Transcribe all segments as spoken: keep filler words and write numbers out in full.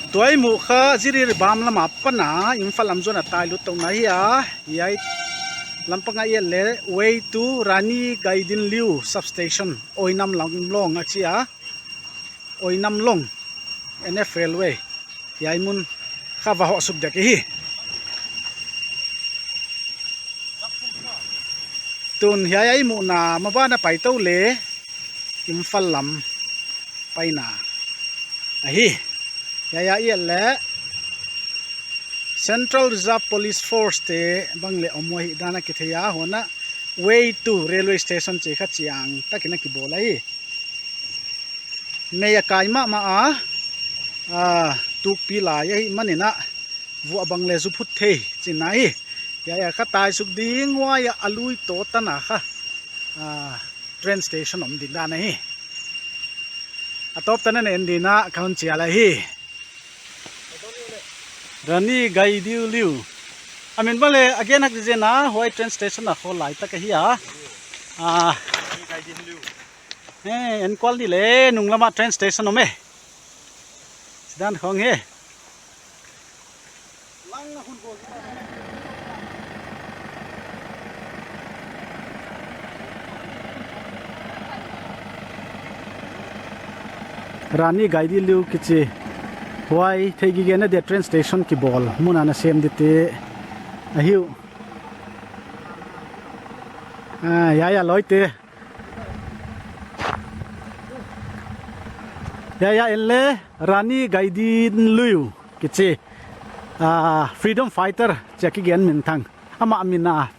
Tua i muh kha Jiribam lam apan a Imphal lam zuan a tai lut tou na hi a, hiai lampang a i et leh way to Rani Gaidinliu substation, Oinamlong a chi a, Oinamlong N F railway. Hiai mun kha va hoh suk dek hi. Tun hiai i muhna maban a pai tou leh Imphal lam paina ahi. Hiai i et leh Central Reserve Police Force te bang leh om uh ahihdan a kithei a, huan a way to railway station chi kha chiang takin a kibawl ahi. Mei a kai mahmah a, a, tukpi lai ahihmanin a, vuah bang leh zu phut thei chihna hi. Hiai a kha tai suk ding, huai a lui tou tan a kha, a, train station om ding dan ahi. A tawp tan a en ding in ka hon chial ahi. Rani Gaidinliu. A min bang leh again hak di zen a, huai train station a khawl lai tak ahi a. A, eh, en kual di leh nung lam a train station om e. Sidan khong hi. Rani Gaidinliu kichi. Huai theigigena dia train station kibawl mun a na sem di te ahi uh. A, hiai a loi te. Hiai a en leh Rani Gaidinliu kichi, a, freedom fighter chia kigen minthang. Amah min a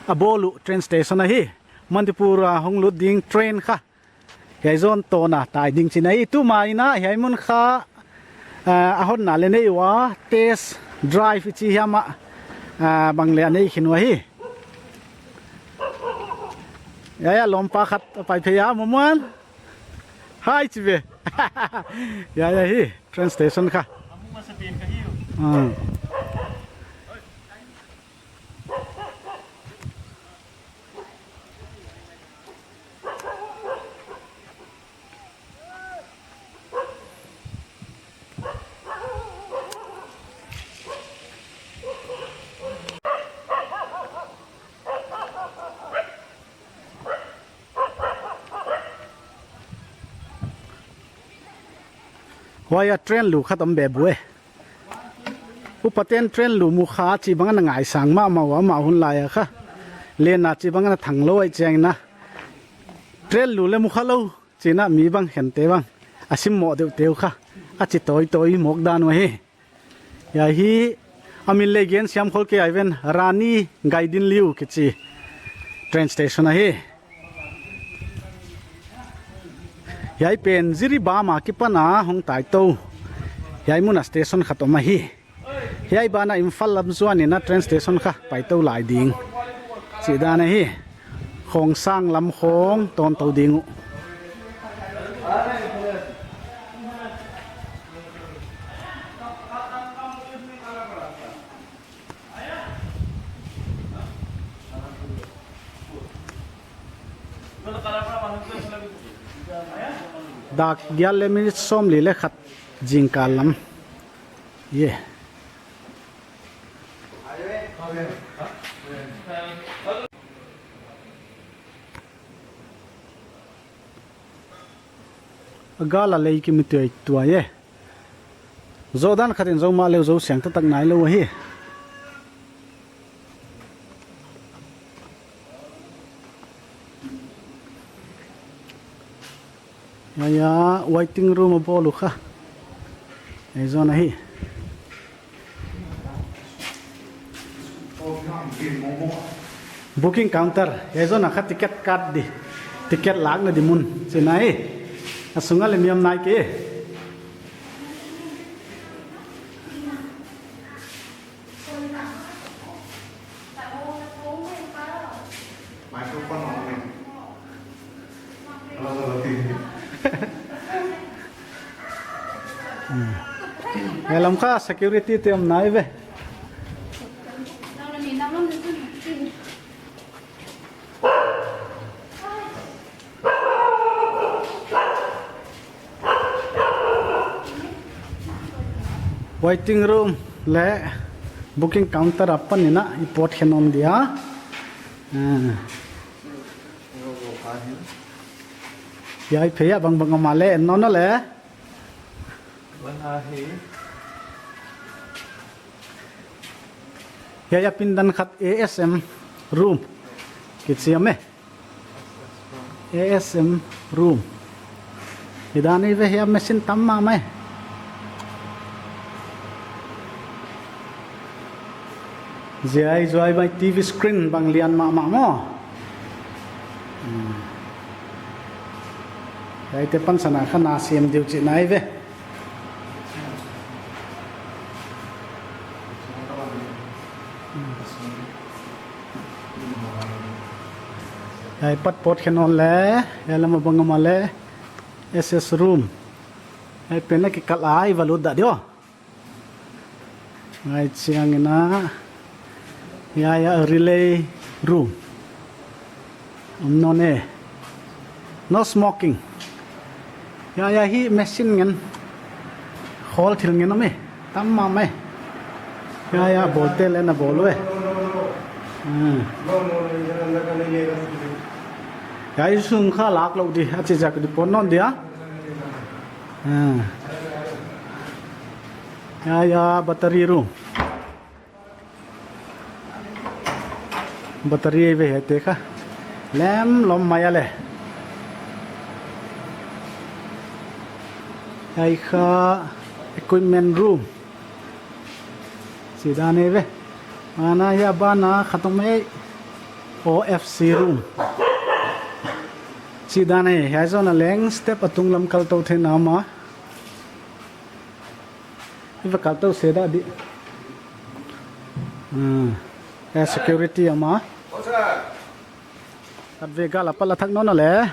a bawl uh train station ahi. Manipur a hong lut ding train kha hiai zon tawn a tai ding chihna hi. Tuma in a hiai mun kha, a, a honna leh nei ua, test drive i chi hiam a, a, bang leh a nei khin ua hi. Hiai a lawmpa khat a pai phei a, Mamuan. Hi chi ve. Hiai a hi train station kha. A. Huai a train lu khat om beh bua e. Upaten train lu mu kha chih bang a na ngaisang mahmah ua, amau hun lai a kha. Len a chih bang a na thang lou ahih chiangin a, train lu leh mu kha lou chihna mi bang khente bang a simmoh deuh te uh kha a chi tawitawi mawk dan uh ahi. Hiai hi a min leh gen siam khol kei a, hiai ven Rani Gaidinliu kichi train station ahi. Hiai pen Jiribam a kipan a hong tai tou. Hiai mun a station khat om ahi. Hiai ban a Imphal lam zuan in a train station kha pai tou lai ding chih dan ahi. Khongsang lam khong tawn tou ding uh. Dak gial leh minute sawmli leh khat zingkal lam. Ye. A gal a lei ki mi tuai tuai e. Zoh dan khat in zoh mahleh zoh siang taktak nailou ahi. Hiai a waiting room a bawl uh kha. Hiai zon ahi. Booking counter, hiai zon a kha ticket kat di. Ticket lakna di mun chihna hi. A sung a leh mi om nai kei. Microphone on. Hello, hello, hello. Hmm. Hiai lam kha security te om nai ve. Waiting room leh booking counter apan in a i pawt khe nawn dia. Ah. Hiai phei a bangbang om a leh en nawn leh. Hiai a pindan khat A S M room kichi a om e. A S M room. Hidan ei ve, hiai machine tam mahmah e. Ziai zuai mai T V screen bang lian mahmah maw. Hmm. Hiaite pansan a kha na siam diu chihna ei ve. Hiai pat pawt khe nawn leh, hiai lam a bang om a leh, S S room. Hiai pen a kikal a i va lut dah diam. Ngai chiang in a, hiai a relay room. Om nawn e. No smoking. Hiai a hi machine ngen. Khawl thil ngen om e. Tam mahmah e. Hiai a bawlte leng na bawl uh e. Hmm. Hiai sung kha lak lou di. A chi ziak di pawt nawn dia. Ah. Hiai a battery room. Battery ei ve hiaite kha. Lem lom mai a leh. Hiai kha equipment room. Chidan ei ve. Ana hiai a ban a khat om e. O F C room. Chidan ei, hiai zawn a leng step a tunglam kal tou theihna om a. I va kal tou se dah di. Hmm. Eh, security om a. Khatvei gal a pat la thak nawn leh.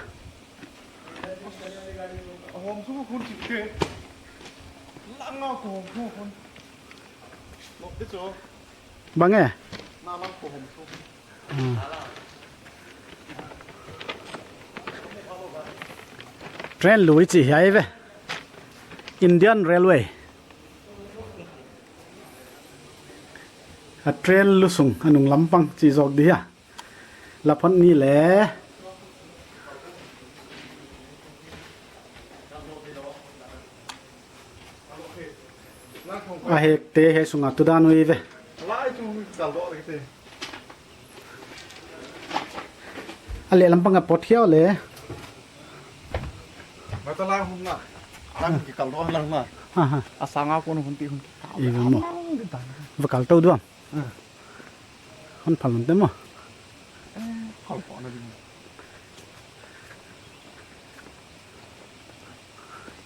Bang e? Hmm. Train lui chih hiai ve. Indian Railway. A train lusung a nunglam pang chih zawk di hia. La phot ni leh. A hekte hiai sung a tu dan uh ei ve. A lehlam pang a pawt hiau leh. Mata la hun na. Lang ki kal do lang na. Aha. A sang a kon hun ti hun ki kal. I ve maw. Lang di dan. Va kal tou diam. Ah. Hon phal hun te maw. Eh, phal phal na di.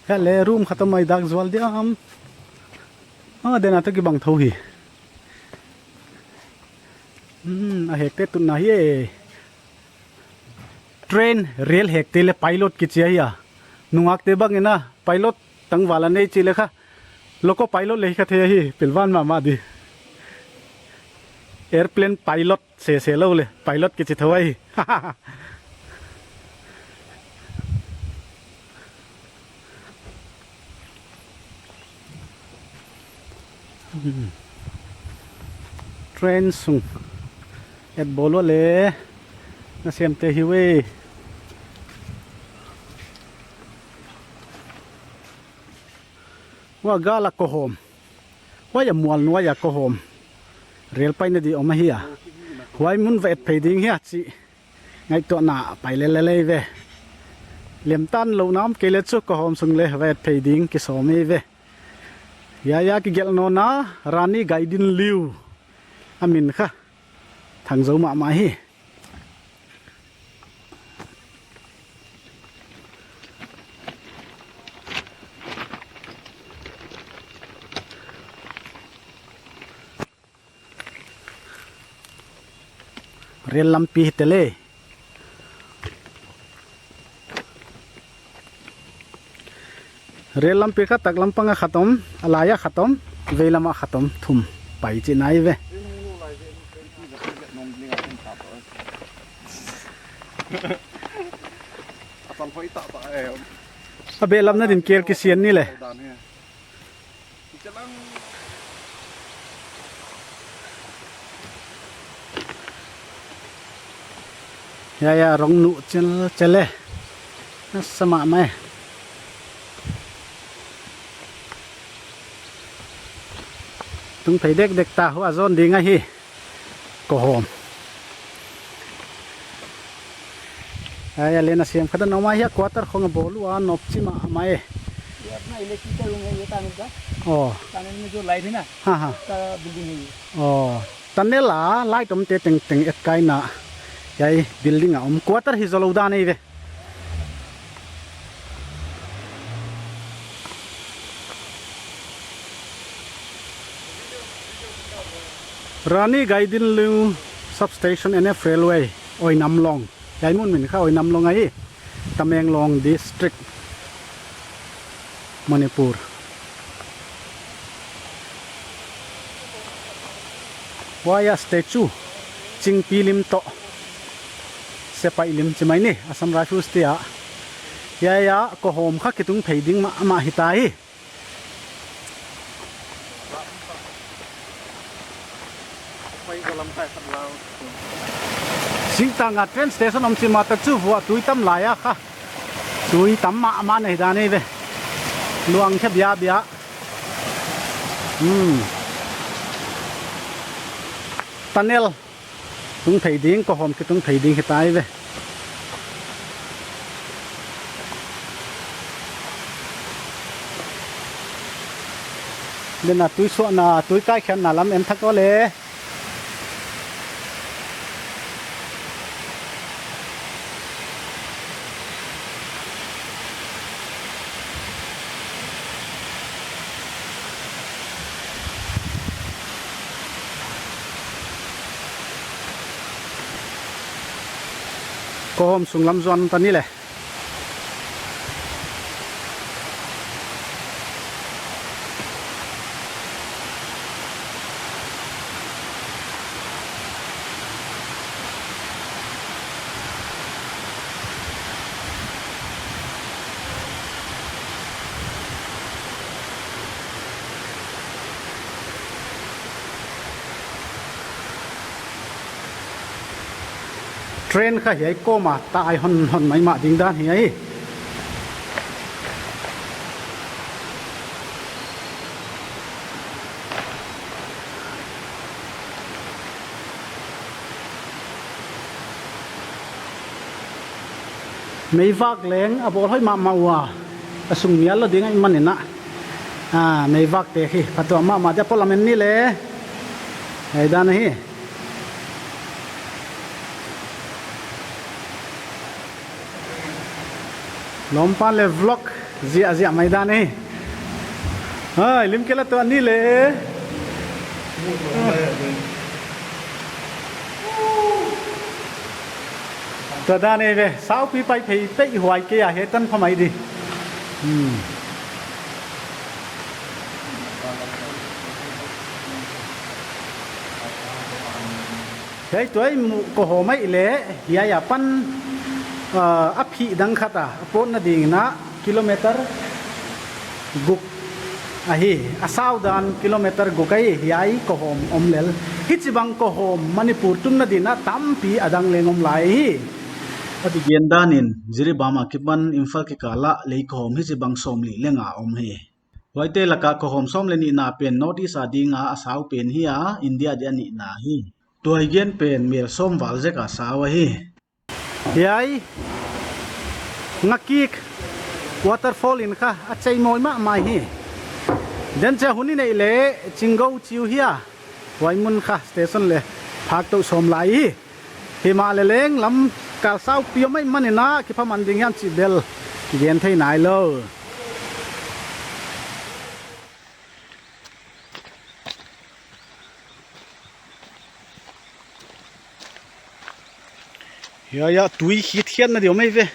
Hiai leh room khat om mai dak zual diam. Ah, den a toh kibang thou hi. Hmm, a hekte tutna hi e. Train, rail hekte leh pilot kichi ahi a. Nungakte bang in a, pilot tangval a nei chih leh kha. Loco pilot leh hi kha thei ahi, pilvan mahmah di. Airplane pilot. Se se lou leh, pilot kichi thou ahi. Train sung. Et bawl leh. Na siam te hi ve. Huai gal a kohawm. Huai a mual nuai a kohawm. Rail paina di om ahi a. Huai mun va et phei ding hia chih. Ngaihtuahna pai lel lel ei ve. Lemtan lou nam kei leh chu kohawm sung leh va et phei ding kisawm ei ve. Hiai a kigelh nawn a Rani Gaidinliu. A min kha. Thang zou mahmah hi. Rel lampi hi te le. Rel lampi kha taklam pang a khat om, a lai a khat om, veilam a khat om, thum pai chihna ei ve. A behlapna din kel kisian ni le. Ya, ya, rong nu chel chel e. Sama mai. Tung phei dek dek ta, hua zon ding ahi. Kohom. Ai, a len a siam khat a om a, hia quarter khong a bawl ua, nop chi mahmah e. ये अपना electrical room है, ये टनल का। Oh. Tunnel में जो लाइट है ना, हाँ, हाँ। उसका बिल्डिंग है ये। Oh. Tunnel a light omte tengteng etkaina. Hiai building a om quarter hi zou lou dan ahi ve. Rani Gaidinliu Substation N F Railway, Oinamlong. Hiai mun min kha Oinamlong ahi, Tamenglong District, Manipur. Huai a statue, Chingpi lim toh sepaih lim chi mai ni, Assam Rifles te a. Hiai a kohom kha kitung phei ding mahmah hita hi. Singtang a train station om chi mah tak chu vua tui tam lai a kha. Tui tam mahmah nei dan ahi ve. Luang khe bia bia. Hmm. Tunnel. Tung phei ding, kohom kitung phei ding hita ahi ve. Len a tui suahna, tui kaikhianna lam en thak ua le. Kohom sung lam zuan ta ni le. Train kha hiai kawm a ta ai hon hon mai mah ding dan hi ahi. Meivak leng a bawl hoih mahmah ua, a sung mial lou ding ahihmanin a, meivak te hi phatuam mahmah dia, pawlamen ni le. Hiai dan ahi. Lawmpan le vlog ziahziah mai dan e. Hai, lim kei la tua ni le. Tua dan e ve, saupi pai phei phei huai kei a, hiai tan pha mai di. Hmm. Hiai tuai muh kohom ahi le, hiai apan, ah, a phih dang khat a, a pawtna dingin a kilometer guk ahi, a sau dan kilometer guk ahi, hiai kohom om lel. Hichibang kohom Manipur tunna dingin a tampi a dang leng om lai hi. A kigen danin, Jiribam akipan Imphal kikal a lei kohom hichibang sawmli leng a om hi. Huaite laka kohom sawm le nihna pen North East a dinga a sau pen hi a, India dia nihna hi. Tua i gen pen mel sawm val zek a sau ahi. Hiai Ngakik waterfall in kha a chei mawi mahmah hi. Den che hun i neih le Chingou chiu hi a, huai mun kha station le phak tou sawm lai hi. Himahleh leng lam kal saupi om ahihmanin a kiphaman ding hiam chih bel kigen thei nailou. Hiai a tui khitkhiatna di om ei ve.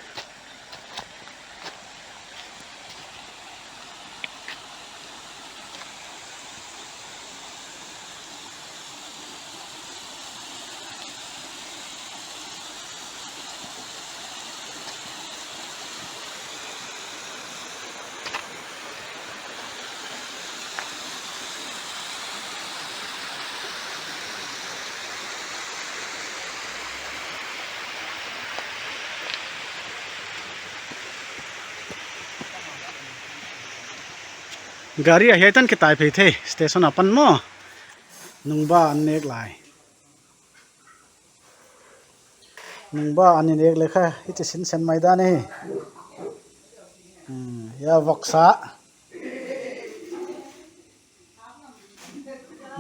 Gari a hiai tan kitai phei thei, station apan maw. Nungba an nek lai. Nungba an i nek leh kha, hichi sinsen mai dan hi. Hmm, ya voksa.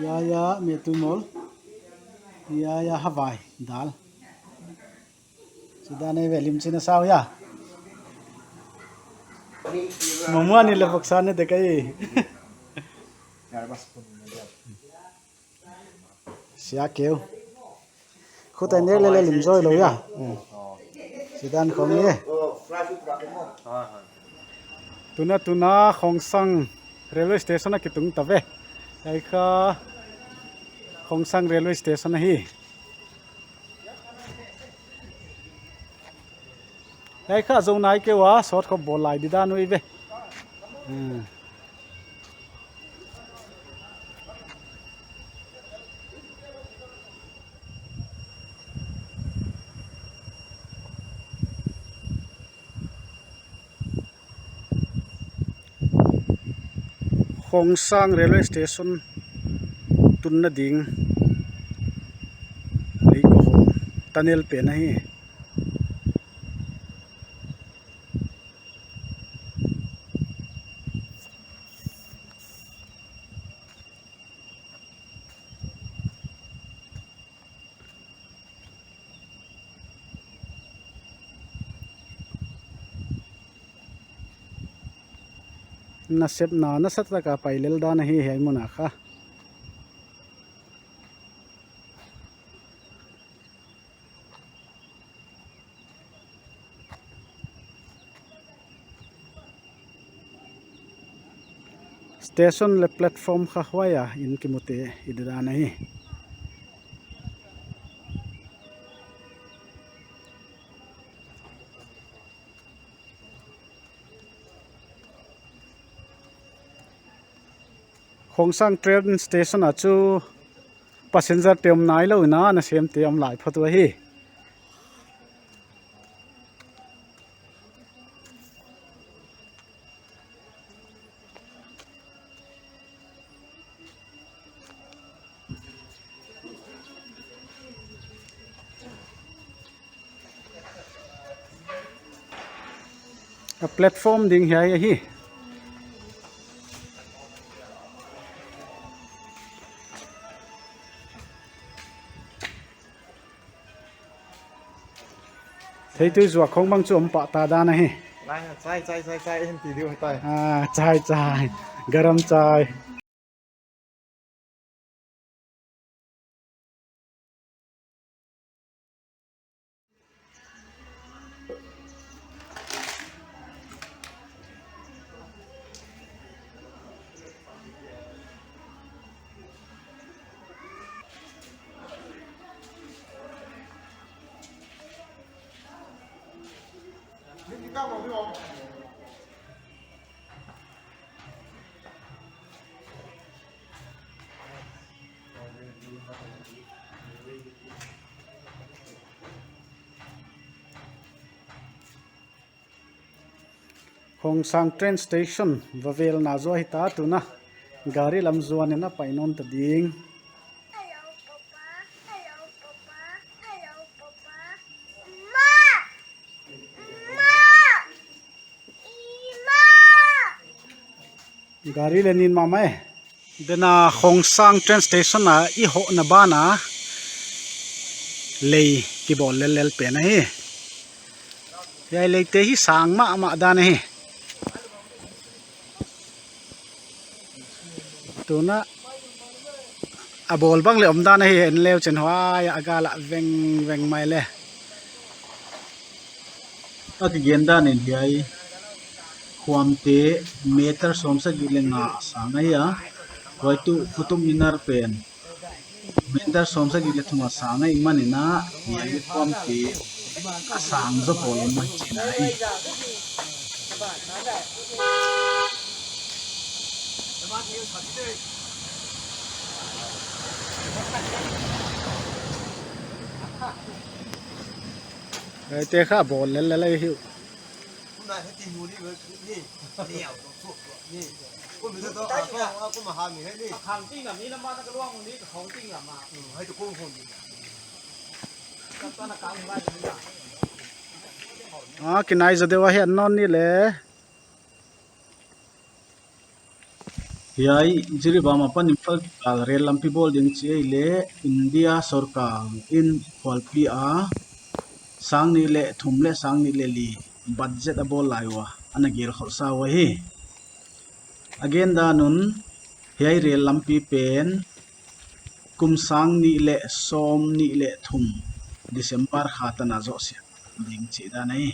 Ya, ya, me tu mol. Ya, ya, hawai, dal. Sudan ei ve lim china sau ya. Mamuan i leh voksa ne de kai. Sia keu. Khuta nek leh leh lim zaw lou ya. Hmm. Sudan khong ye. Tuna, tuna Khongsang railway station a kitung ta ve. Hiai kha Khongsang railway station ahi. Hiai kha zou nai kei ua, sawt khop bawl lai di dan uh ei ve. Hmm. Khongsang railway station tunna ding lei ko ho tunnel pen ahi. Nasepna nasatak a pai lel dan ahi hiai mun a kha. Station leh platform kha huai a in kimute i de dan ahi. Khongsang train station a chu passenger te om nailou in a, nasemte om lai phot uh ahi. A platform ding hiai ahi. Theitui zuak khong bang chu om pah ta dan ahi. Lai, chai, chai, chai, chai, en ti diu tai. Ah, chai, chai. Garam chai. Khongsang train station va velna zaw hi ta tuna. Gari lam zuan in a pai nawn ta ding. Gari leh nin mahmah e. Dena Khongsang train station a i hohna ban a lei kibawl lellel pen ahi. Hiai leite hi sang mahmah dan ahi. Tuna a bawl bang leh om dan ahi, en leu chin huai a gal ah vengveng mai le. A kigen dan in hiai khuamte meter sawmsagih leh nga a sang ahi a, huai tuh Qutub Minar pen meter sawmsagih leh thum a sang ahih manin a, hiai khuamte a sang zaw pawl om mai chihna ahi. Hiaite kha bawl lellel ahi uh. Ah, kinai zaw deuh ahi a nawn ni le. Hiai Jiribam apan Imphal kikal rel lampi bawl ding chih ahihleh India sorkar in khualpi a sang nih leh thum leh sang nih leh li budget a bawl lai ua, ana gel khosa ua hi. A gen dan un hiai rel lampi pen kum sang nih leh sawm nih leh thum December kha tan a zoh siang ding chih dan ahi.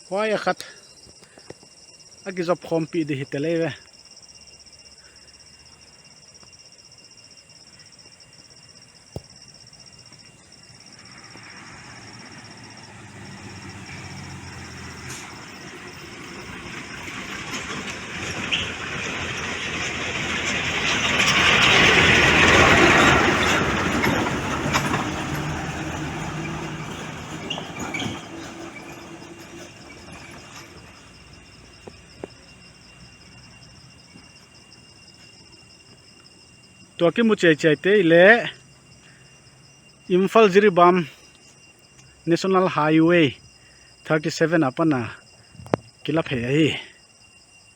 Huai a khat a kizop khawmpih di hi te lei ve. Tua kimu chiaichiai te i leh Imphal Jiribam National Highway thirty seven apan a kila phei ahi.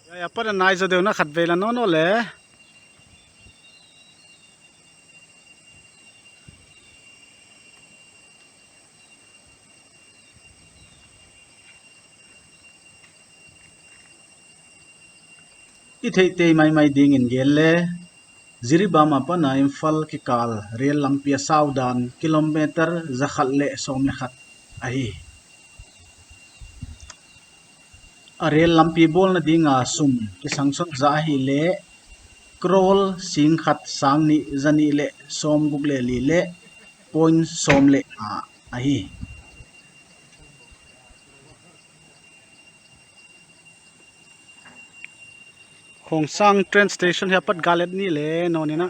Hiai apan a nai zaw deuhna khat vei la nawn le. I theih tei maimai dingin gen le, Jiribam apan a Imphal kikal rel lampi a sau dan kilometer zakhat leh sawm leh khat ahi. A rel lampi bawlna dinga sum kisanction zah ahihleh crore sing khat sang nih za nih leh sawm guk leh li leh point sawm leh nga ahi. Khongsang train station hiai apat gal et ni le nawn in a.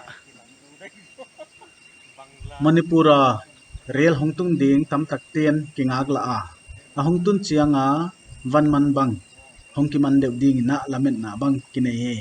Manipur a rel hong tung ding tamtak ten kingaklah a, a hong tun chiang a van man bang hong kiman deuh dingin a lametna bang kinei hi.